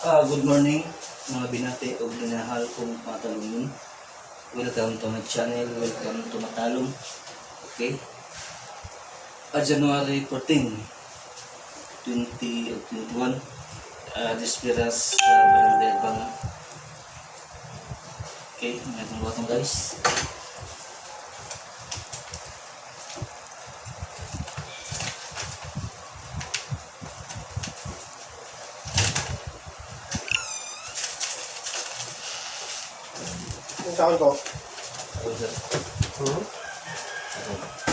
Good morning, mga binati o minahal kong mga. Welcome to my channel, welcome to Matalom. Okay? January 14, 2021. Dispiras sa Barangay Banga. Okay, mga itong batong guys. Yung taon ko. Ako, sir. Hmm? Ako.